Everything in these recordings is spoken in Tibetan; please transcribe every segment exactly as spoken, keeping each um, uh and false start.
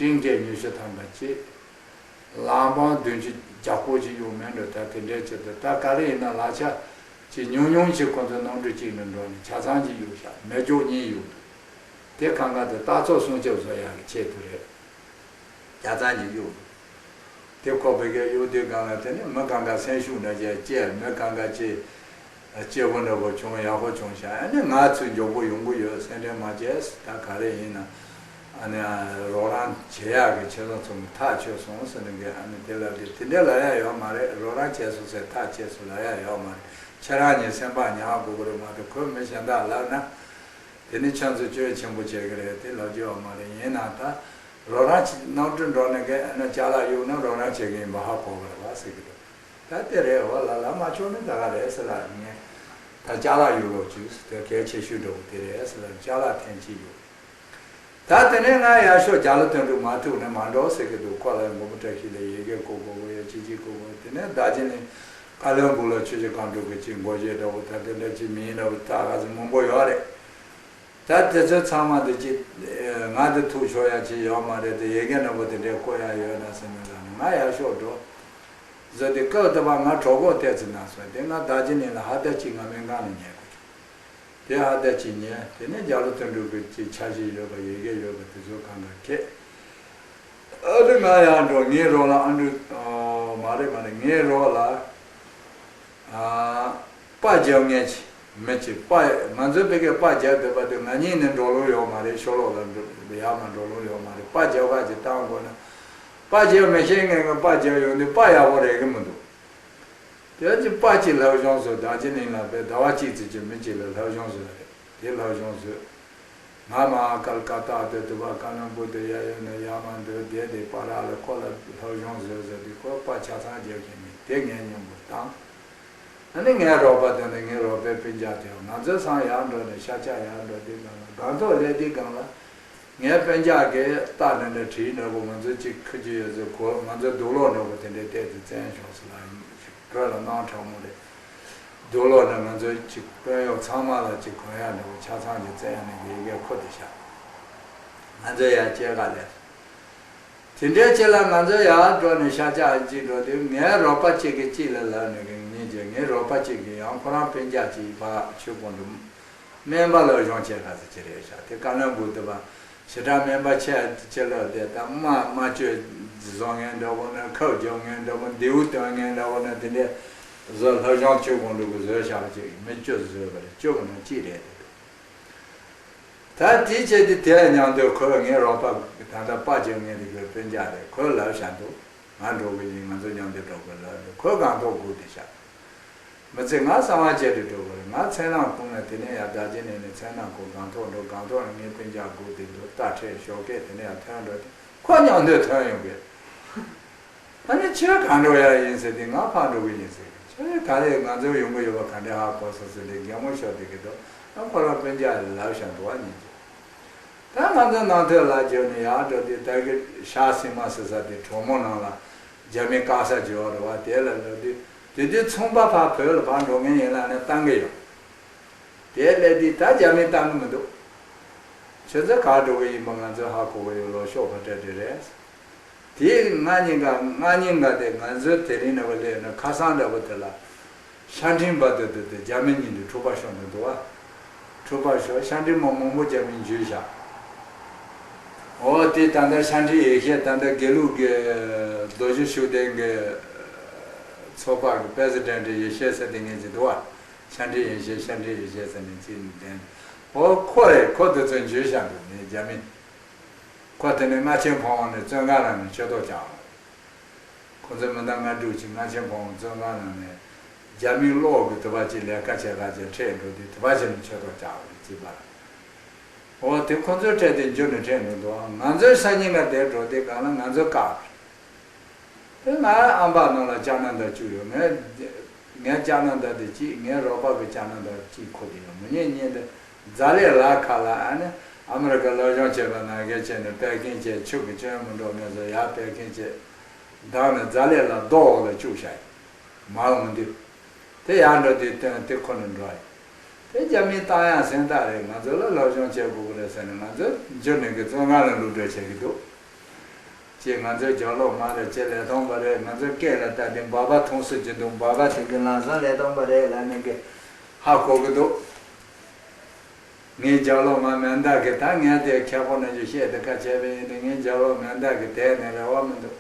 ཤིང་སྐས་ཉི་ཤུ་ཐམ་པ་གཅིག་ལམ་བང་བདུན་ཅུ་བརྒྱ་སྐོར་ཅིག་གཡུགས་མེད་འགྲོ། ད་དེ་འདྲའི་ཆེད་དུ་ད་ག་རེ་ཡིན་ན་ལག་ཆ་ཅིག་ཉུང་ཉུང་ཅིག་ཁོང་ཚོ་གནམ་གྲུ་གཅིག་ནང་འགྲོ་ནས་ཆ་ཚང་ཅིག་གཡུགས་བཞག་མེ་སྒྱོགས་གཉིས་གཡུགས་འདུག་དེ་གང་ག་དེ་སྟག་ཚང་སྲུང་སྐྱོབ་བཟོ་ཡག་གི་ཆེད་དུ་རེད། ཆ་ཚང་ཅིག་གཡུགས་འདུག་དེ་ཁོ་བོད་སྐད་གཡུག་དུས་སྒང་ལ་དེ་ནི་མི་གང་ག་སེམས་ཤུགས་འདྲ་བྱས་སྐྱེས། མི་གང་ག་ཅིག་སྐྱིད་པོ་འདྲ་པོ་བྱུང་། ཡག་པོ་བྱུང་ཤག་ཨ་ནི་ང་ཚོས་མགྱོགས་པོ་ཡོང་གི་ཡོད། སེམས་ཁྲལ་མ་བྱེད། ད་ག་རེ་ཡིན་ན་ཨ་ནི་རོགས་རམ་བྱེད་ཡག་གི་ཁྱེད་རང་ཚོ་གི་ཐག་ཆོད་སོང་ཟེར་ནས་གི་ཨ་ནི་དེ་ལབ་དུས་དེ་འདྲ་ལབ་ཡག་ཡོད་མ་རེད། རོགས་རམ་བྱས་སོང་ཟེར་ཐག་ཆོད་སོང་ལབ་ཡག་ཡོད་མ་རེད། ཁྱེད་རང་གཉིས་སེམས་པ་ཉར་དགོས་ཀྱི་རེད་མ་གཏོགས་ཁོས་མི་གཞན་དག་ལབ་ན། དེ་ནི་ཁྱོད་ཚོ་སྐྱོན་ཆེན་པོ་བྱེད་ཀྱི་རེད། དེ་ལབ་རྒྱུ་ཡོད་མ་རེད། ཡིན་ནའང་ད་རོགས་རམ་བྱེད། གནམ་གྲུ་འགྲོ་ནས་གན་ཨ་ནི་ཅ་ལག་གཡུག་ན་རོགས་རམ་བྱེད་ཀྱི་ཡིན་པ་ཧ་གོ་གི་རེད་པ་ཟེར་གྱི་འདུག་ད་དེ་རེད། འོ་ལ་ལ་མ་ཆོག་ནི་ད་ག་རེད་ཟེར་ལ། ངས་ད་ཅ་ལག་གཡུག་རོགས་བྱོས་ཟེར། དེ་གལ་ཆེ་ཤོས་འདྲ་པོ་དེ་རེད་ཟེར་ལ་ཅ་ལག་ཐེངས་གཅིག་གཡུག་ད་དེ་ནས་ང་ཡར་ཤོག་རྒྱ་ལོ་དོན་གྲུབ་མ་ཐུག་ནས་མ་འགྲོ་ཟེར་གྱི་འདུག་ཁོ་ལ་མགོན་པོ་བཀྲ་ཤིས་ལ་ཡི་གེ་བསྐུར་དགོས་ཀྱི་ཡོད། ཅི་ཅི་བསྐུར་དགོས། དེ་ནས་རྡོ་རྗེ་གླིང་བཀའ་བློན་སྦུག་ལ་ཆུ་བཞི་སྒང་དྲུག་གི་ཅིག་སྒོར་གཞས་འདྲ་པོ་ད་དེ་འདྲ་ཅིག་མིང་འདྲ་པོ་ད་ག་ཚོད་མང་པོ་ཡོད་རེད། ད་དེ་ཚོ་ཚང་མ་དེ་ཅིག་ང་དེ་ཐུག་ཆོག་ཡ་ཅིག་ཡོད་མ་རེད། དེ་ཡི་གེ་འདྲ་པོ་དེ་འདྲས་བསྐུར་ཡ་ཡོད་ན་ཟེར་ནས་ལ་ནི་ང་ཡར་ཤོག་འགྲོ་ཟེར་དུས་སྐབས་དེ་བ་ང་གྲོད་ཁོག་ཏོག་ཙམ་ན་སོང་། དེ་ང་རྡོ་རྗེ་གླིང་ལ་ཧར་ལྟ་ཅིག་ང་སྨན་ཁང་ལ་ཉལ་དགོས་བྱུང་། དེ་ཧར་ལྟ་ཅིག་ཉལ། དེ་ནས་རྒྱ་ལོ་དོན་གྲུབ་ཀྱི་ཅིག་འཆར་གཞི་ཡོད་པ་ཡི་གེ་ཡོད་པ་དེ་ཚོ་གང་ག་ཁྱེར། ཨ་རི་ང་ཡར་འགྲོ། ངའི་རོགས་ལ་ཨ་འབྲུག་ཨ་མ་རེད་མ་རེད། ངའི་རོགས་ལ་ཨ་པར་རྒྱག་མཁན་ཅིག་མི་ཅིག་པར། ང་ཚོའི་བོད་སྐད་པར་རྒྱག་འདོད་པ་དེ་ང་གཉིས་ནི་འགྲོ་ལོང་ཡོད་མ་རེད། ཤོ་ལོག་ལ་འགྲོ་ཡར་མར་འགྲོ་ལོང་ཡོད་མ་རེད། པར་རྒྱག་པ་ཅིག་བཏང་དགོས་ན་པར་རྒྱག་མི་ཤེས་མཁན་གྱིས་པར་རྒྱག་ཡོང་དུས་པར་ཡག་པོ་རེག་གི་མི་འདུག་དེ་ཅི་པར་ཅིག་ལྷབ་གཞུང་བཟོས། རྡོ་རྗེ་གླིང་ལ་བས་ཟླ་བ་གཅིག་ཙམ་ཅིག་མི་གཅིག་ལ་ལྷབ་གཞུང་བཟོས་རེད། དེ་ལྷབ་གཞུང་བཟོས། ང་མར་ཀལ་ཀ་ཏ་དེ་དུ་བ་ཀ་ལོན་སྦུག་དེ་ཡར་ཡོང་ནས་ཡར་མར་འདུག་བསྡད་དེ་པར་རག་ལ་ཁོ་ལ་ལྷབ་གཞུང་བཟོས་ཟེར་དུས་ཁོས་པར་ཆ་ཚང་རྒྱག་མཁན་མེད། དེ་ངའི་སྙིང་པོ་བཏང་། ཨ་ནི་ངའི་རོགས་པ་དེ་ནི་ངའི་རོགས་པའི་སྤུན་ཀྱག་དེ་ང་ཚོའི་སང་ཡར་འགྲོ་ནས་ཤར་ཕྱོགས་ཡར་འགྲོ་དུས་སྒང་ལ་སྒང་ཐོག་སླེབས་དུས་སྒང་ལ། ངའི་སྤུན་ཀྱག་གིས་རྟ་འདྲ་འདྲ་བྲིས་འདྲ་པོ་ང་ཚོ་གཅིག་ཁུར་གྱི་ཡོད་ཚད་གོ། ང་ཚོ་དུག་ལོག་འདྲ་པོ་དེ་འདྲའི་སྟེང་དུ་བཙན་ཤོག་ཟེར་ལ་བོད་ལ་སྣང་དྲག་མོ་རེད། དུག་ལོག་ནི་ང་ཚོ་གཅིག་དཔོན་གཡོག་ཚང་མ་ལ་གཅིག་གོན་ཡག་འདྲ་པོ་ཆ་ཚང་གི་བཙན་ཡག་ནི་ཡི་གེ་ཁུར་ཏེ་བཞག་ང་ཚོ་ཡར་སྐྱེལ་ག་སླེབས། དེ་འདྲའི་ཆེད་ལ་ང་ཚོ་ཡར་འགྲོ་ནས་ཤར་ཕྱོགས་གཅིག་འགྲོ་དུས་ངའི་རོགས་པ་གཅིག་གིས་གཅིག་ལ་ལབ་ནས་གི་ངེད་ཀྱི་ངའི་རོགས་པ་གཅིག་གིས་ཡང་ཁོ་རང་སྤུན་ཀྱག་གཅིག་ཕར་ཆུ་ཀོང་དུ། སྨན་པ་ལ་སྦྱོང་བྱེད་ག་ཚོད་ཅིག་རེད་ཤག་དེ་བཀའ་བློན་སྦུག་དུ་བ་ཞེ་དྲག་སྨན་པ་ཆེ་ཆེ་ལབ་དེ་ད་རྨ་རྨ་བཅོས་བཟོ་མཁན་འདྲ་པོ་ན་ཁབ་རྒྱག་མཁན་འདྲ་པོ་མདེའུ་སྟོན་མཁན་འདྲ་པོ་ན་དེ་འདྲས་བཟོ་ལྷ་སྦྱོང་ཆོས་གོང་འདྲ་གི་བཟོས་བཞག་ཅིག་མི་བཅུ་བཟོས་པ་རེད། བཅུ་གི་ནང་གཅིག་རེད་དེ་འདུག་ད་དེའི་ཆེད་དུ་དེ་མཉམ་དུ་ཁོས་ངའི་རོགས་པ་ད་ལྟ་པར་རྒྱག་མཁན་དེ་ཁོའི་སྤུན་ཀྱག་རེད། ཁོས་ལབ་བཞག་འདུག་ང་འགྲོ་གི་ཡིན། ང་ཚོ་མཉམ་དུ་འགྲོ་དགོས་ལབ་འདུག་ཁོས་སྒང་ཐོག་སྒུག་བསྡད་བཞག་མི་ཚེ་ང་གསང་བ་བྱས་ཏེ་འགྲོ་དགོས་རེད། ང་མཚན་ནང་ཁུང་ནས་དེ་ནས་ཡར་རྡོ་རྗེ་གླིང་ནས་མཚན་ནང་ཁུང་སྒང་ཐོག་འགྲོ། སྒང་ཐོག་ནས་ངའི་སྤུན་ཀྱག་སྒུག་བསྡད་འདུག་རྟ་ཁྲིད་ཞོགས་ཀས་དེ་ནས་ཡར་ཐོན་འགྲོ་དུས་ཁོ་མཉམ་དུ་ཐོན་ཡོང་གི་ཨ་ནི་ཁྱོད་གང་འགྲོ་ཡ་ཡིན་ཟེར་དུས་ང་ཕར་འགྲོ་གི་ཡིན་ཟེར། ཁྱོད་ག་རེ་ང་ཚོ་ཡོང་གི་ཡོད་པ་ག་འདྲ་ཧ་གོ་སོང་ཟེར་དུས་གད་མོ་ཤོར་བསྡད་ཀྱི་འདུག་ཨ་ཁོ་རང་སྤུན་ཀྱག་ལབ་བཞག་འདུག་བ་ཉིན་གཅིག་ད་ང་ཚོ་ནང་ཐོན་ལ་འབྱོར་ནས་ཡར་འགྲོ་དུས་ད་གི་ཤར་སིང་མ་ཟེར་ས་དེ་གྲོག་མོ་ནང་ལ་རྒྱ་མི་བཀག་ས་འབྱོར་བ་རེད་བ། དེ་ལ་ལབ་དུས་དེ་དུས་ཚོང་པ་ཕར་བོད་ལ་ཕར་འགྲོ་མཁན་ཡིན་ལབ་ནས་བཏང་གི་ཡོད། དེ་སླེབས་དུས་ད་རྒྱ་མིས་བཏང་གི་མི་འདུག་ཁྱོད་ཚོ་གར་འགྲོ་གི་ཡིན་པ་ང་ཚོས་ཧ་གོ་གི་ཡོད། ལོ་ཤོག་ཕ་སྤྲད་དེ་རེད། དེའི་སྔ་ཉིན་ག་སྔ་ཉིན་ག་དེ་ང་ཚོའི་དེ་རིང་ནང་བ་སླེབས་ན་ཁ་སང་འདྲ་པོ་དེ་ལ་ཤ་འཕྲིན་པ་དེ་དེ་དེ་རྒྱ་མི་གཉིས་དེ་འཁྲུག་པ་ཤོར་འདུག་འདུག་བ། འཁྲུག་པ་ཤོར་ཤ་འཕྲིན་མ་མང་པོ་རྒྱ་མིས་འཇུས་བཞག་འོ་དེ་ད་ལྟ་ཤ་འཕྲིན་ཡེ་ཤེས་ད་ལྟ་དགེ་ལུགས་ཀྱི་རྡོ་རྗེ་ཤུགས་ལྡན་གྱི་ཚོགས་པ་གི་པེ་སི་ཌེན་ཊི་ཡེ་ཤེས་ཟེར་དེ་ངེད་ཀྱི་འདུག་བ། ཤ་འཕྲིན་ཡེ་ཤེས་ཤ་འཕྲིན་ཡེ་ཤེས་ཟེར་ནས་ཅི་འདྲ། འོ་ཁོ་རེད། ཁོ་དེ་ཚོ་འཇུས་བཞག་འདུག་ནི་རྒྱ་མི། ཁོ་དེ་ནས་རྔ་ཆེན་ཕང་བ་ནས་བཙོན་ཁང་ནང་ནས་ཆོས་ཐོག་བཅར་བ་རེད། ཁོ་ཚོ་མི་ཟླ་ལྔ་དྲུག་ཅིག་རྔ་ཆེན་ཕང་བ་བཙོན་ཁང་ནང་ནས་རྒྱ་མིའི་གློག་གི་དུ་བ་ཅིག་ལས་ཀ་བྱེད་ག་ཅིག་ཁྲིད་འགྲོ་དུས་དུ་བ་ཅིག་ནས་ཆོས་ཐོག་བཅར་བ་རེད་ཅེས་པ། འོ་དེ་ཁོ་ཚོའི་གྲས་དེ་འཇུ་ནས་ཁྲིད་འགྲོ་འདུག་ང་ཚོའི་སང་ཉིན་ང་དེར་འགྲོ་དུས་གང་ལ་ང་ཚོའི་བཀག་པ་རེད། དེ་ང་ཨམ་ཕག་ནང་ལ་ལྕགས་སྣ་འདྲ་བཅུག་ཡོད། ངའི་ངའི་ལྕགས་སྣ་འདྲ་དེ་གཅིག་ངའི་རོགས་པ་གི་ལྕགས་སྣ་འདྲ་གཅིག་ཁུར་དེ་ཡོད། མི་ཉན་ཉན་དེ་རྫ་ལེབ་ལ་ཁ་ལ་ཨ་ནི་ཨ་མི་རི་ཀ་སློབ་སྦྱོང་བྱེད་པ་ནང་གལ་ཆེ་ནས་པེ་ཀིན་བྱས་ཆུ་གི་སྐྱོན་མི་འགྲོ་ངེས་སོ་ཡར་པེ་ཀིན་བྱས་བདག་ནི་རྫ་ལེབ་ལ་རྡོ་འོག་ལ་བཅུག་བཞག་ཡོད། མར་འོང་དུས་དེ་ཡར་འགྲོ་དུས་སྟོན་དེ་ཁོ་ནི་འགྲོ་ཡོད། དེ་རྒྱ་མིའི་བཏང་ཡག་སེམས་ཐག་རེད། ང་ཚོ་ལ་སློབ་སྦྱོང་བྱེད་དགོས་ཀྱི་རེད་ཟེར་ནས་ང་ཚོ་འཇུ་ནས་གི་བཙོན་ཁང་ལ་བླུགས་འགྲོ་བྱེད་ཀྱི་འདུག་ཅེས་ང་ཚོའི་རྒྱབ་ལོགས་མ་རེད། ཅེས་ལས་སྟོང་པ་རེད། ང་ཚོའི་སྐད་ལ་ལྟ་སྟེ་འབའ་པ་མཐོང་སྲིད་ཀྱི་འདུག་འབའ་པ་དེ་གི་ལམ་སང་ལས་སྟོང་པ་རེད་ལབ་ནས་གི་ཧ་གོ་གི་འདུག་ངའི་རྒྱབ་ལོགས་མ་མེ་མདའ་གི་ད་ངས་དེ་ཁྱེད་ཁོ་ན་ཅིག་བཤད་དེ་ཁ་བྱས་པ་ཡིན་ཏེ། ངའི་རྒྱབ་ལོགས་མེ་མདའ་གི་དེ་ནས་རེ་བ་མི་འདུག་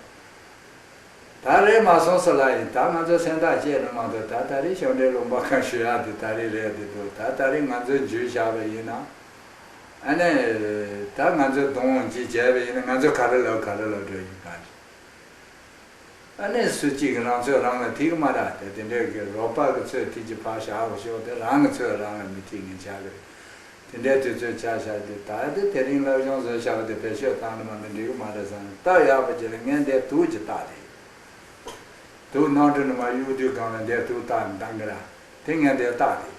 ད་རེད་མ་སོང་ཟེར་ལ་ཡིན། ད་ང་ཚོ་སེམས་ཐག་བཅད་ནས་མ་གཏོགས། ད་ད་རེས་ཞང་འབྲས་ལུང་པ་གང་ཞུ་ཡག་དེ་ད་རེས་རེད་དེ་འདུག་ད་ད་རེས་ང་ཚོས་འཇུས་བཞག་པ་ཡིན་ན། ཨ་ནི། ད་ང་ཚོས་གདོང་ཅིག་བྱས་པ་ཡིན་ན་ང་ཚོ་ག་རེ་ལབ་ག་རེ་ལབ་འགྲོ་ཡིན་གང་ཞིག་ཨ་ནི་སུ་གཅིག་གིས་རང་ཚོད་རང་ལ་ཐིག་མ་རག་དེ་དེ་འདྲའི་གི་རོགས་པ་གི་ཚོད་ཐིག་ཅིག་ཕར་བཞག་གོ་ཤོག་དེ་རང་གི་ཚོད་རང་ལ་མི་ཐིག་ངན་ཆགས་གི་རེད། དེ་འདྲའི་དུས་ཚོད་ཆ་བཞག་དེ་ད་དེ་དེ་རིང་སློབ་སྦྱོང་བཟོས་བཞག་པ་དེ་བེད་སྤྱོད་བཏང་ནི་མ་གཏོགས་འགྲིག་གི་མ་རེད་བསམ་ནས། སྟབས་ཡག་པ་ཅིག་ལ་ངས་འདིར་དུག་ཅིག་བཏགས་ཏེ། དུག་ནང་དུ་ནི་མ་གཡུག་དུས་སྒང་ལ་འདིར་དུག་བཏགས་ནས་བཏང་གི་ར། དེ་ངས་འདིར་བཏགས་ཏེ།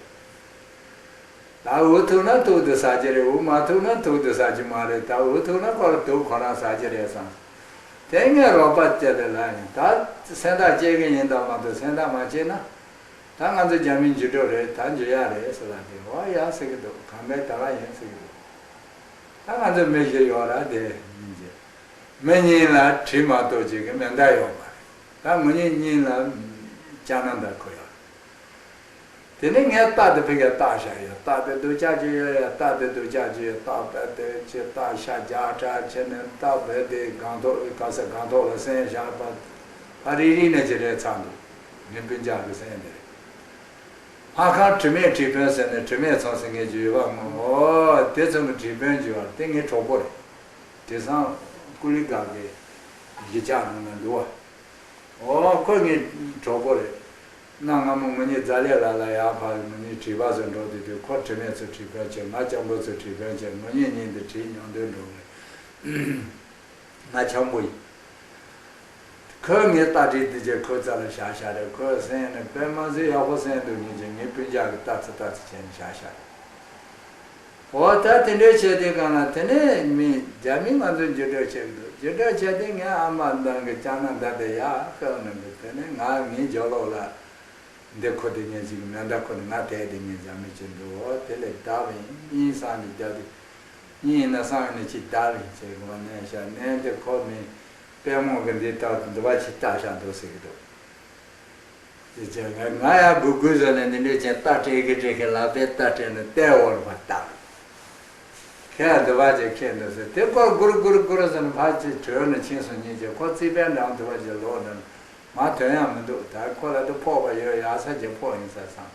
ད་འུ་ཐུག་ན་དུག་དེ་ཟ་རྒྱུ་རེད། འུ་མ་ཐུག་ན་དུག་དེ་ཟ་རྒྱུ་མ་རེད། ད་འུ་ཐུག་ན་ཁོ་ལ་དུག་ཁོ་རང་ཟ་རྒྱུ་རེད་བསམ། དེ་ངས་རོགས་པ་བྱས་ཏེ་ལབ་ཡིན། ད་སེམས་ཐག་བཅད་གི་ཡིན་ད་མ་གཏོགས། སེམས་ཐག་མ་བཅད་ན། ད་ང་ཚོ་རྒྱ་མི་འཇུ་འགྲོ་རེད། ད་འཇུ་ཡག་རེད་ཟེར་ལབ་དེ། འོ་ཡག་ཟེར་གི་འདུག་གང་ལྟར་ད་ག་ཡིན་ཟེར་གི་འདུག་ད་ང་ཚོ་མི་བཞི་ཡོད་ར། དེ་ཡིན་གྱི། མི་གཉིས་ལ་གྲི་མ་གཏོགས་ཅིག་གི་མེ་མདའ་ཡོད་མ་རེད། ད་ངོ་གཉིས་གཉིས་ལ་ལྕགས་ནག་མདའ་ཁུར་ཡོད་རེད། དེ་ནས་ངས་རྟ་དེ་ཕ་གིར་བཏགས་བཞག་ཡོད། རྟ་དེ་སྡུག་ཅག་ཅིག་ཡོད་ཡ། རྟ་དེ་སྡུག་ཅག་ཅིག་ཡོད། རྟ་བས་དེ་ཆེ་རྟ་ཤ་རྒྱགས་དྲགས་ཆེ་ནས་རྟ་བས་དེ་སྒང་ཐོག་ག་ས་སྒང་ཐོག་ལ་སེང་བཞག་པ། ཕ་རི་རི་ནས་ཅི་རེད་ཚར་འདུག་ངའི་སྤུན་ཀྱག་གི་སེང་དེ་རེད། ཕ་ཁང་དྲི་མེད་དྲིལ་དཔོན་ཟེར་ནས་དྲི་མེད་ཚང་ཟེར་ངས་ཀྱི་ཡོད་པ་ངོ་། འོ་དེ་ཚང་གི་དྲིལ་དཔོན་ཀྱི་བར་དེ་ངའི་གྲོགས་པོ་རེད། དེ་སང་ཀུ་ལི་ག་གི་གཞིས་ཆགས་ནང་ན་འདུག་བ། འོ་ཁོ་ངའི་གྲོགས་པོ་རེད། གནའ་སྔ་མོ་ང་གཉིས་རྫ་ལེ་ལ་ལ་ཡར་ཕར་ང་གཉིས་དྲིལ་བ་ཚོ་འགྲོ་དུས་དུས་ཁོ་དྲི་མེད་ཚོ་དྲིལ་དཔོན་བྱས། ང་སྤྱང་པོ་ཚོ་དྲིལ་དཔོན་བྱས། ང་གཉིས་གཉིས་འདི་དྲིལ་མྱོང་དུས་འགྲོ་གི། ང་འཆམ་པོ་ཡིན། ཁོས་ངའི་རྟ་དྲེལ་འདི་བྱས་ཁོའི་རྩ་ལ་བཞག་བཞག་རེད། ཁོའི་སེང་ནི་དཔེ་མ་སྲིད་ཡག་པོ་སེང་འདུག་ཉིན་གཅིག་ངའི་སྤུན་ཀྱག་གིས་ལྟ་ཙི་ལྟ་ཙི་བྱས་ནས་བཞག་བཞག་རེད། འོ་ད་དེ་འདྲའི་བྱས་དེ་གང་ལ་དེ་ནས་མི་རྒྱ་མི་ང་ཚོ་འགྱུར་འགྲོས་བྱེད་ཀྱི་འདུག་འགྱུར་འགྲོས་བྱས་དེ་ངའི་ཨ་མ་འདང་གི་ལྕགས་ནག་མདའ་དེ་ཡར་ཤོག་ནང་གི་དེ་ནས་ང་ངའི་ཇོ་ལོག་ལ། འདི་ཁོ་དེ་ཉིན་ཞིག་མེ་མདའ་ཁུར་ནས་ང་དེ་དེ་ཉིན་རྒྱ་མི་ཅིག་འགྲོ། འོ་དེ་ལས་བདའ་བ་ཡིན། གཉིད་སངས་ནས་བརྒྱབ་དེ། གཉིད་ཡིན་ན་སངས་ནས་ཅིག་བདའ་བ་ཡིན་ཟེར་གི་བ་ནས་ཤ་ནས་འདི་ཁོ་མི་དཔེ་མོ་གི་འདི་ལྟ་འདི་བ་ཅིག་ལྟ་བཞག་འདུག་ཟེར་གི་འདུག་ཅེས་བྱས་ང་ང་ཡང་སྒུག་སྒུག་བཟོས་ནས་འདི་འདྲས་ཅན་རྟ་སྤྲད་གི་སྤྲད་གི་ལག་པས་རྟ་སྤྲད་ནས་ལྟེ་འོག་ལ་ཕར་བཏགས། ཁྱེད་འདི་བ་ཅིག་ཁྱེད་འདུག་ཟེར་དེ་ཁོ་སྒུར་སྒུར་སྒུར་ཟེར་ནས་ཕར་ཅིག་བྲོས་ནས་ཕྱིན་སོང་། ཉིན་གཅིག་ཁོ་རྩིས་པའི་འགྲམ་དུ་བ་ཅིག་ལོག་ནས་མ་ཐོན་ཡང་མི་འདུག་ད་ཁོ་ལ་དེ་ཕོག་པ་ཡོད། ཡག་ས་ཅིག་ཕོག་ཡིན་ས་བསམ།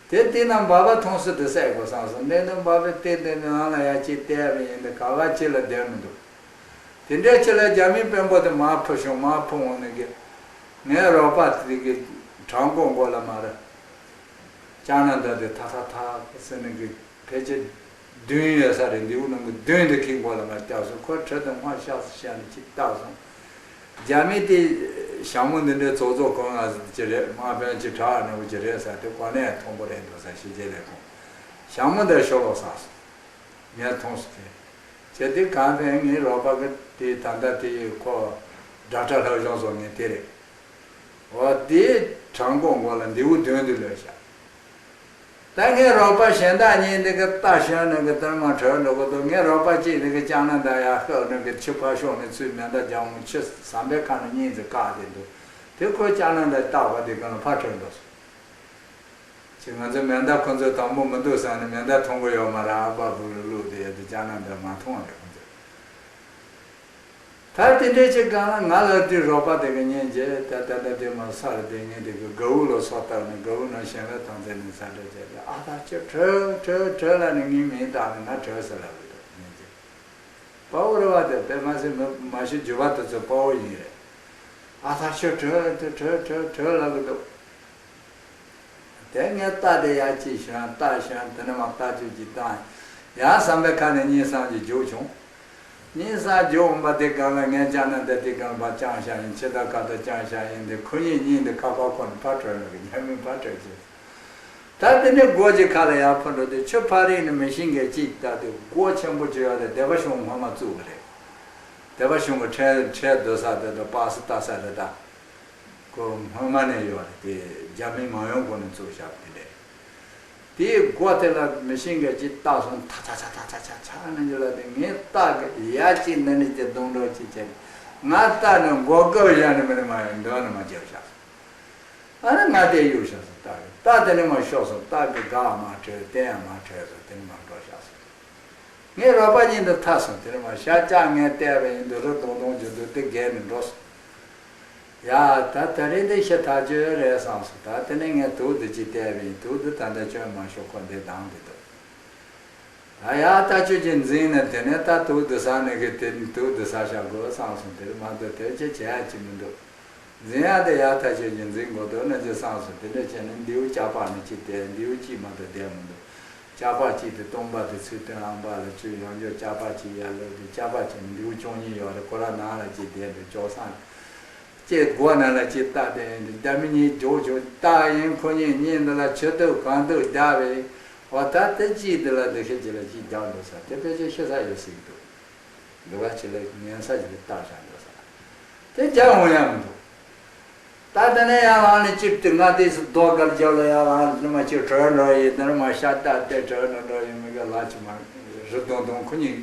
དེ་དེ་ན་འབའ་པ་མཐོང་སྲིད་དུ་བསད་དགོས་བསམ་སོང་། འདི་ནི་འབའ་པའི་རྟེན་དེ་ནི་ནང་ལ་ཡ་གཅིག་བལྟས་པ་ཡིན་ཏེ་ག་བ་ཅི་ལ་བསྡད་མི་འདུག་དེ་འདྲའི་ཆེད་ལ་རྒྱ་མིའི་དཔོན་པོ་དེ་མར་འཕུར་བྱུང་། མར་འཕུར་འོང་ནས་གི་ངའི་རོགས་པ་དེ་གི་བྲང་ཁོག་མགོ་ལ་མར་ལྕགས་ནག་མདའ་དེ་ཐག་ཐག་ཐག་ཟེར་ནས་གི་ཕལ་ཆེར་བདུན་ཡོད་ས་རེད། མདེའུ་ནང་གི་བདུན་དེ་ཁེངས་མགོ་ལ་མར་བརྒྱབ་སོང་། ཁོ་ཁྲོད་དུ་སྔོ་ཤག་ཤག་ནས་ཅིག་བཏགས་སོང་། རྒྱ་མི་དེ་ཞྭ་མོ་འདི་འདྲའི་ཙོག་ཙོག་གོན་ང་ཟེར་གྱི་རེད། དམག་དཔོན་གྱི་གྲྭ་བ་འདྲ་བོ་ཅིག་རེད་ཟེར་དེ་གོ་ནས་མཐོང་པོ་རེད་འདུག་ཟེར། ཕྱི་རྒྱལ་ལས་ཁུངས་ཞྭ་མོ་འདི་ཤོ་ལོག་ཟ་སོང་། ངས་མཐོང་སོང་དེ། བྱས་དེ་གང་ཕན་ངའི་རོགས་པ་གི་དེ་ད་ལྟ་དེ་ཁོ་སྒྲ་གྲགས་ལྷ་གཞུང་སོགས་ངས་དེ་རེད། འོ་དེའི་བྲང་ཁོག་མགོ་ལ་མདེའུ་བདུན་དེ་ལོས་བཞག་ད་ངའི་རོགས་པ་གཞན་དག་གཉིས་འདི་གི་རྟ་ཞོན་ནས་གི་ལྟར་མ་བྲོས་འགྲོ་གི་འདུག་ངའི་རོགས་པ་གཅིག་འདི་གི་ལྕགས་ནག་མདའ་ཡར་ཤོག་ནས་གི་ཆུ་ཕར་ཤོག་ནས་ཚུར་མེ་མདའ་རྒྱག་འོང་། ཆུ་ཟམ་པའི་ཁ་ནས་གཉིས་ཙམ་བཀག་དེ་འདུག་དེ་ཁོས་ལྕགས་ནག་མདའ་བཏགས་པ་དེ་གང་ལ་ཕར་བྲོས་འགྲོ་སོང་། ཅེས་ང་ཚོ་མེ་མདའ་ཁོ་ཚོས་དང་པོ་མི་འདུག་བསམ་ནས་མེ་མདའ་མཐོང་གི་ཡོད་མ་རེད། ཨ་ཕ་བུ་ལ་བླུགས་དེ་ཡོད་དེ་ལྕགས་ནག་མདའ་མ་མཐོང་བ་རེད་ཁོ་ཚོས། ད་དེ་འདྲའི་ཅིག་གང་ལ་ང་ལ་དུས་རོགས་པ་དེ་གི་ཉན་རྗེས་ད་ད་ད་དེ་མ་ས་རུ་དེ་ངས་དེ་གི་གའུ་ལོ་སོ་བཏབ་ནས་གའུ་ནང་ཞལ་ལག་བཏང་ཚེ་ནས་ས་འདྲ་བྱས་ཏེ་ཨ་ད་ཁྱོད་བྲོས་བྲོས་བྲོས་ལ་ནི་ངའི་མིང་བཏགས་ནས་ང་བྲོས་ཟེར་ལབ་གི་འདུག་ཉན་རྗེས་དཔའ་བོ་རེད་བ། དེ་དཔེ་མ་སྲིད་མི་མ་ཤི་རྒྱུ་བ་དེ་ཚོ་དཔའ་བོ་ཡིན་རེད། ཨ་ད་ཁྱོད་བྲོས་བྲོས་བྲོས་བྲོས་ལབ་གི་འདུག་དེ་ངས་རྟ་དེ་ཡར་ཅིག་ཞོན། རྟ་ཞོན་དེ་ནས་མར་རྟ་ཅིག་ཅིག་བཏང་། ཡང་ཟམ་པའི་ཁ་ནས་གཉིད་སངས་ཅིག་རྒྱུག་བྱུང་། གཉིད་སངས་རྒྱུག་འོང་པ་དེ་གང་ལ་ངས་ལྕགས་ནག་མདའ་དེ་གང་ཕར་བརྐྱངས་བཞག་ཡིན། ཕྱི་ལྟར་ཁ་ལྟར་བརྐྱངས་བཞག་ཡིན་དེ་ཁོ་གཉིས་གཉིད་འདི་ཁ་ཁ་ཁོ་ནས་ཕར་བྲོས་ལ་གི་ཉ་མིན་ཕར་བྲོས་ཅིག་ད་དེ་ནས་སྒོ་ཅིག་ཁ་ལ་ཡར་འཕུར་འགྲོ་དུས་ཆུ་ཕ་རི་ནས་མི་ཤིང་གི་ཅིག་ལྟ་དུས་སྒོ་ཆེན་པོ་ཅིག་ཡོད་དེ་སྡེ་པ་གཞུང་སྔོན་མ་བཙུགས་པ་རེད། སྡེ་པ་གཞུང་གི་ཁྲལ་ཁྲལ་སྡོད་ས་དེ་དང་པ་སེ་ལྟ་ས་རེད་ད། ཁོ་སྔོན་མ་ནས་ཡོད་རེད་དེ། རྒྱ་མི་མ་ཡོང་གོང་ནས་བཙུགས་བཞག་པ་དེ་འདྲས། དེའི་སྒོ་དེ་ལ་མི་ཤིང་གི་ཅིག་བཏགས་སོང་། ཐ་ཐ་ཐ་ཐ་ཆ་ཆ་ཆ་ནས་ཡོད་ལ་དེ་ངས་རྟ་གི་ཡ་གཅིག་འདི་ནས་ཀྱི་རྡུང་འགྲོ་གཅིག་བྱས། ང་རྟ་ནི་མགོ་བཀབ་བཞག་ནི་མི་ནི་མ་ཡིན་འདོན་ནི་མ་རྒྱབ་བཞག་སོང་། ཨ་ནི་ང་དེ་གཡུག་བཞག་སོང་། རྟ་གི་རྟ་དེ་ནི་མ་ཤོག་སོང་། རྟ་གི་སྒ་མ་བྲལ་སྟན་ཡང་མ་བྲལ་སོང་། དེ་ནི་མ་འགྲོ་བཞག་སོང་། ངའི་རོགས་པ་གཉིས་འདི་ཐར་སོང་། དེ་ནི་མ་ཤ་ལྕགས་ངས་བལྟས་པ་ཡིན་དུས་རི་དུང་དུང་གྱི་འདུག་དེ་བརྒལ་ནས་འགྲོ་སོང་། ཡ་ད་ད་རེས་འདི་ཤི་ཐག་ཆོད་རེད་བསམ་སོང་། ད་དེ་ནས་ངས་དུག་འདི་གཅིག་བལྟས་པ་ཡིན། དུག་འདི་ད་ལྟ་སྐྱོན་མ་ཤོར། ཁོ་འདི་སྡང་གི་འདུག་ད་ཡ་ད་ཁྱོད་ཀྱིས་འཛིན་ནས་དེ་ནས་ད་དུག་འདི་ཟ་ནས་གི་དེ་དུག་འདི་ཟ་བཞག་དགོས་བསམ་སོང་། དེར་མ་གཏོགས་དེར་ཅི་བྱེད་ཡ་ཅི་མི་འདུག་འཛིན་ཡ་དེ་ཡ་ད་ཁྱོད་ཀྱིས་འཛིན་དགོས་འདུག་ན་ཅི་བསམ་སོང་། དེ་འདྲ་བྱས་ནས་མདེའུ་ལྕགས་ཕག་ནི་གཅིག་བསྡད། མདེའུ་གཅིག་མ་གཏོགས་བསྡད་མི་འདུག་ལྕགས་ཕག་གཅིག་དེ་སྟོང་པ་དེ་ཚུར་བཏོན། ཨམ་པ་ལ་ཁྱོད་ཡང་བསྐྱར་ལྕགས་ཕག་གཅིག་ཡར་ལོག་གི། ལྕགས་ཕག་གཅིག་མདེའུ་བཅུ་གཉིས་ཡོད་རེད། ཁོ་རང་ནང་ལ་གཅིག་བསྡད་འདུག་ཅོག་སང་ལ་གཅིག་སྒོ་ནང་ལ་གཅིག་བཏགས་ཏེ་འདི་འདྲ་མི་གཉིས་རྒྱུག་རྒྱུག་རྟགས་ཡིན། ཁོ་གཉིས་གཉིས་འདི་ལ་ཆུ་ཐིགས་གངས་ཐིགས་རྒྱག་པའི་འོ་ད་དེ་གཅིག་འདི་ལ་འདི་ཤེད་ཀྱི་ལ་གཅིག་རྒྱག་འགྲོ་ས་དེ་ཕལ་ཆེར་ཤི་ས་ཡོད་སྲིད་འདུག་འདི་བ་ཆེ་ལ་ཉན་ས་ཀྱི་ལ་བཏགས་བཞག་འགྲོ་ས་དེ་རྒྱག་འོང་ཡ་མི་འདུག་ད་དེ་ནས་ཡར་ལངས་ནས་ཅིབ་དེ་ང་དེ་སུ་རྡོ་དཀར་རྒྱབ་ལ་ཡར་ལངས་ནས་མ་ཅིག་བྲོས་འགྲོ་ཡི། དེ་ནས་མ་ཤ་སྟག་དེ་བྲོས་འགྲོ་འགྲོ་ཡི། མི་ག་ལ་ཅི་མ་རི་དུང་དུང་ཁོ་གཉིས་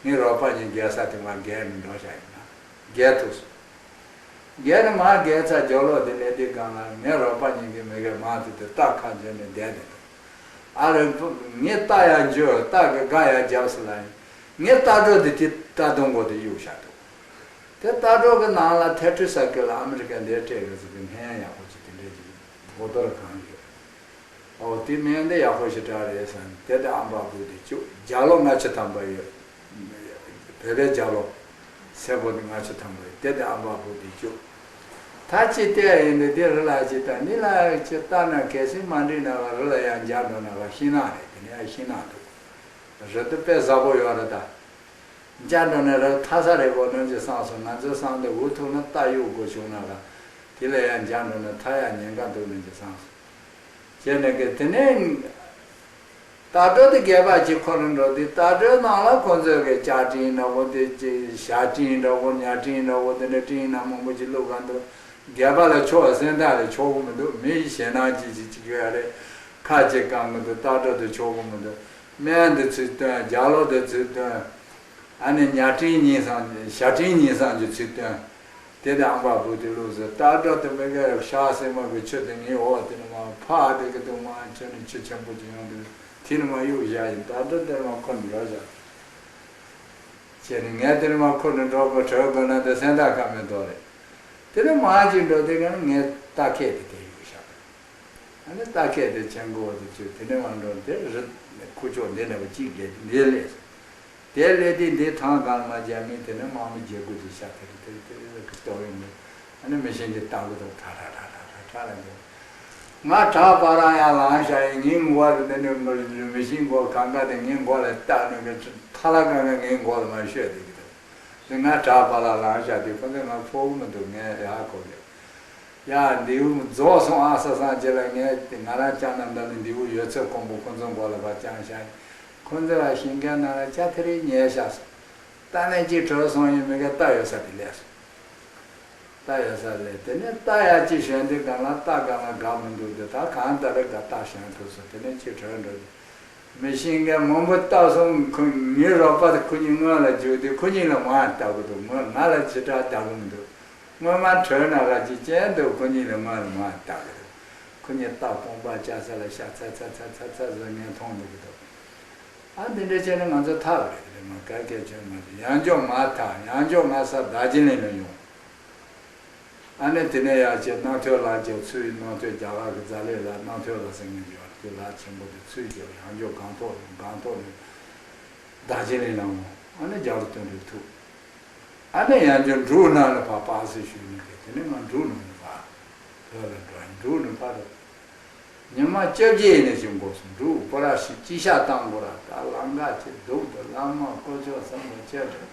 ངའི་རོགས་པ་གཉིས་བརྒལ་ས་དེ་མ་བརྒལ་ནས་འགྲོ་བཞག་ཡིན་ན་བརྒལ་ཐུབ་སོང་། བརྒལ་ནས་མ་བརྒལ་ཚར་རྒྱབ་ལོགས་དེ་ལས་དེ་སྒང་ལ་ངའི་རོགས་པ་གཉིས་ཀྱི་མི་གའི་མ་དེ་དེ་རྟ་ཁ་འཇོན་ནས་བསྡད་དེ་འདུག་ཨ་རོ་ངས་རྟ་ཡར་འཇུས། རྟ་གི་སྒ་ཡར་རྒྱབ་སོང་ལ་ཡིན། ངས་རྟ་སྒྲོ་དེ་དེ་རྟ་དུང་མགོ་དེ་གཡུག་བཞག་འདུག་དེ་རྟ་སྒྲོ་གི་ནང་ལ་ཐེ་ཊི་རི་སི་ཟེར་གི་ལ་ཨ་མི་རི་ཀ་འདིར་སྤྲད་གི་ཟེར་གི་སྨན་ཡག་པོ་ཅིག་དེ་འདྲས་ཅིག་བོ་ཏོར་གང་ཡོད། ཨོ་དེ་སྨན་འདི་ཡག་པོ་ཞེ་དྲག་རེད་བསམ། དེ་དེ་ཨམ་པ་བུ་དེ་བཅུག་རྒྱ་ལོ་ལྔ་བཅུ་ཐམ་པ་ཡོད། བོད་པའི་རྒྱ་ལོ་སེར་པོ་དེ་ལྔ་བཅུ་ཐམ་པ་ཡོད། དེ་དེ་ཨམ་པ་བུ་དེ་བཅུག་ད་ཅི་བལྟས་ཡིན་དེ་དེ་རི་ལ་ཅི་ལྟ་འདི་ལ་ཅི་ལྟ་ན་གལ་སྲིད་མ་འགྲིག་ན་བ་རི་ལ་ཡང་འཇག་འགྲོ་ན་བ་ཤིང་ནགས་རེད། དེ་ནས་ཡང་ཤིང་ནགས་འདུག་རི་དེ་དཔེ་ཟབ་པོ་ཡོད་རེད་ད། འཇག་འགྲོ་ནས་རི་ཐ་ས་རེད་གོ་ནོན་གྱི་བསམ་སོང་། ང་ཚོའི་བསམ་དེ་འུ་ཐུག་ན་རྟ་གཡུག་དགོས་བྱུང་ན་ར་དེ་ལས་ཡང་འཇག་འགྲོ་ནས་ཐ་ཡག་ཉེན་ཁ་འདུག་ནོན་གྱི་བསམ་སོང་། བྱས་ནས་གི་དེ་ནས་རྟ་སྒྲོ་དེ་སྒལ་པ་གཅིག་ཁུར་ནས་འགྲོ་དུས་རྟ་སྒྲོའི་ནང་ལ་ཁོ་ཚོས་གི་ལྕགས་སྤྲིན་འདྲ་བོ་དེ་ཅི་ཞྭ་སྤྲིན་འདྲ་བོ་ཉ་སྤྲིན་འདྲ་བོ་དེ་འདྲ་སྤྲིན་སྣ་མང་པོ་ཅིག་བླུགས་ག་འདུག་སྒལ་པ་ལ་ཆོག་སེམས་ཐག་ལ་ཆོག་གི་མི་འདུག་མི་ཞེད་སྣང་ཅིག་ཅིག་ཅིག་ཡོད་རེད། ཁ་ཅིག་གང་གི་འདུག་རྟ་སྒྲོ་དེ་ཆོག་གི་མི་འདུག་སྨན་འདི་ཚུར་བཏོན། རྒྱ་ལོ་འདི་ཚུར་བཏོན། ཨ་ནི་ཉ་སྤྲིན་གཉིས་སམ་ཞྭ་སྤྲིན་གཉིས་སམ་གྱི་ཚུར་བཏོན། དེ་དེ་ཨམ་པ་བུ་དེ་བླུགས་ཟེར། རྟ་སྒྲོ་དེ་མི་ག་ཤ་སེར་མོ་གི་ཆུ་དེ་ངའི་འོག་དེ་ནི་མ་ཕག་དེ་གི་དུ་མ་ཆུ་ནི་ཆུ་ཆེན་པོ་ཅིག་ཡོང་དུས་དེ་ནི་མ་གཡུག་བཞག་ཡིན། རྟ་སྒྲོ་དེ་ནི་མ་ཁུར་ནས་འགྲོ་བཞག་བྱས་ནས་ངས་དེ་ནི་མ་ཁུར་ནས་འགྲོ་དགོས་བྲོས་དགོས་ན་དེ་སེམས་ཐག་ཁ་མེད་དོ་རེད། དེ་ནི་མ་ཅིག་འགྲོ་དེ་ག་ནི་ངས་རྟ་ཁད་དེ་དེ་གཡུག་བཞག་ཨ་ནི་རྟ་ཁད་དེ་ཆེན་པོ་དེ་ཚོས་དེ་ནས་མ་འགྲོ་དེ་རི་ཁུག་ཀྱོག་འདི་ནས་བ་གཅིག་བསྡད་འདི་སླེབས་སོང་། དེ་སླེབས་དུས་འདི་ཐང་གང་ལ་མ་བརྒྱབ་མིན་དེ་ནས་དམག་མི་བརྒྱད་དགུ་དེ་ཤ་དེ་རེ་དེ་རེ་དེ་རེ་གི་ལྟོ་ཡོང་གི་ཨ་ནི་མི་ཤིང་གི་སྟག་གུ་དང་ཁྲ་ཁྲ་ཁྲ་ཁྲ་ཁྲ་ཁྲ་ལ་འགྲོ། ང་བྲག་པ་རང་ཡར་ལངས་ཤག་ཡིན། ངའི་མགོ་ལ་འདི་ནས་མི་ཤིང་མགོ་གང་ག་དེ་ངའི་མགོ་ལ་བཏགས་ནས་གི་ཐ་ལ་གང་ག་ངའི་མགོ་ལ་མ་ཤོད་དེ་གི་དང་དེ་ང་བྲག་པ་ལ་ལངས་ཤག་དེ་ཁོ་ཚོས་ང་ཕོག་གི་མི་འདུག་ངས་ཡར་གོ་གི་ཡ་འདིའུ་རྫོགས་སོང་ཨ་ས་སང་རྗེས་ལ་ངས་དེ་ང་རང་ཅང་ན་འདི་ནས་འདིའུ་ཡོད་ཚད་ཀོང་པོ་ཁོ་ཚོའི་མགོ་ལ་ཕར་བཅང་ཤག་ཁོ་ཚོས་ལ་ཤིང་ཁའི་ནང་ལ་ལྕགས་ཐེ་རེ་ཉལ་ཤག་སོང་། རྟ་ནས་ཅིག་བྲོས་སོང་ཡིན་མི་ག་རྟ་ཡོད་ས་དེ་སླེབས་སོང་། རྟ་ཡོད་ས་སླེབས། དེ་ནས་རྟ་ཡར་ཅིག་ཞོན་དུས་སྒང་ལ་རྟ་སྒང་ལ་འགག་མི་འདུག་དེ་ད་གང་ལྟར་རེ་འགག་རྟ་ཞོན་ཐུབ་སོང་། དེ་ནས་ཅིག་བྲོས་འགྲོ་དུས། མི་ཤིང་གི་མང་པོ་བཏགས་སོང་། ཁོ་ངའི་རོགས་པ་དེ་ཁོ་གཉིས་སྔོན་ལ་རྒྱུག་དུས་ཁོ་གཉིས་ལ་མར་ལྟ་གི་འདུག་སྔོན་ང་ལ་ཇི་ལྟར་ལྟ་གི་མི་འདུག་སྔོན་མ་བྲོས་ན་ར་ཅིག་ཅན་འདུག་ཁོ་གཉིས་ལ་སྔོན་ལ་མར་ལྟ་གི་འདུག་ཁོ་གཉིས་རྟ་གོང་པ་ལྕགས་ས་ལ་ཤ་ཚ་ཚ་ཚ་ཚ་ཚ་ཟེར་ངས་མཐོང་འདུག་གི་འདུག་ཨ་འདི་འདྲ་བྱས་ན་ང་ཚོ་ཐར་བ་རེད། དེ་རེད་མ་གལ་གལ་ཆེན་མ་རེད། ཡང་འཇོག་མ་ཐར། ཡང་འཇོག་ང་ས་རྡོ་རྗེ་གླིང་ལ་ཡོང་། ཨ་ནི་དེ་ནས་ཡར་བྱས་རྣམ་ཐོས་ལ་བྱས་ཚུར། རྣམ་ཐོས་རྒྱ་གར་གྱི་ཛ་ལི་ལ་རྣམ་ཐོས་ལ་ཟེར་མཁན་ཡོད་རེད། དེ་ལ་ཆེན་པོ་དེ་ཚུར་བྱས་ཡང་འཇོག་སྒང་ཐོག་ནས་སྒང་ཐོག་ནས་རྡོ་རྗེ་གླིང་ལ་འོང་། ཨ་ནི་རྒྱ་རུ་སྟོན་འགྲོའི་ཐུག་ཨ་ནི་ཡང་བསྐྱར་འབྲུག་ནང་ལ་ཕར་པ་སེ་ཞུས་ནས་དེ་ནས་ང་འབྲུག་ནང་ནས་ཕར་བོད་ལ་འགྲོ། འབྲུག་ནས་ཕར་ཉི་མ་བཅོ་བརྒྱད་ནས་ཅིག་འགོར་སོང་། འབྲུག་པོ་ར་ཞིག་ཅི་ཤ་བཏང་དགོས་ར། ད་ལམ་ཁ་ཅིག་སྡུག་འདུག་བླ་མ་དཀོན་མཆོག་གསུམ་ལ་ཆོས་འབྲི།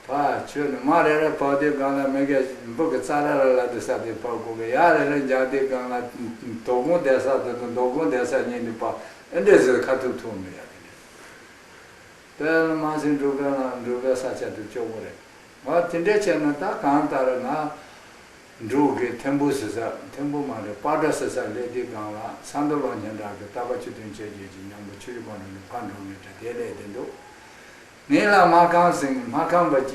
ཕར་ཆོས་ནི་མ་རེ་རེ་བབས་དུས་སྒང་ལ་མི་གེ་འབུ་གི་རྩྭ་ར་ར་ལ་དེ་ས་དེ་ཕར་སྒུག་གི་ཡ་རེ་རེ་འཇག་དུས་སྒང་ལ་དོ་དགོང་བསྡད་ས་དེ་དང་དོ་དགོང་བསྡད་ས་གཉིས་འདུག་པ། ཨེ་འདྲས་ཟེར་ཁ་ཐུག་ཐུག་མི་ཡ་དེ་འདྲས། དཔེ་མ་སྲིད་འབྲུག་པའི་ནང་འབྲུག་པའི་ས་ཆ་དེ་སྐྱོ་པོ་རེད། ང་དེ་འདྲ་བྱས་ན་ད་གང་ལྟར་ང་འབྲུག་གི་ཐིམ་ཕུ་ཟེར་ས། ཐིམ་ཕུ་མ་རེད། སྤ་གྲོ་ཟེར་ས་སླེབས་དུས་སྒང་ལ་ས་མདོ་ལོ་ཉན་གྲགས་ཀྱི་རྟ་པ་ཆུ་སྟོན་ཆོས་རྒྱལ་གྱི་མཉམ་པོ་ཆུ་བཞི་སྒང་དྲུག་ནས་ཕར་འགྲོ་ངེས་འདྲ་དེ་སླེབས་དེ་འདུག་ངས་ལ་སྨར་ཁམས་ཟེར། སྨར་ཁམས་པ་གཅིག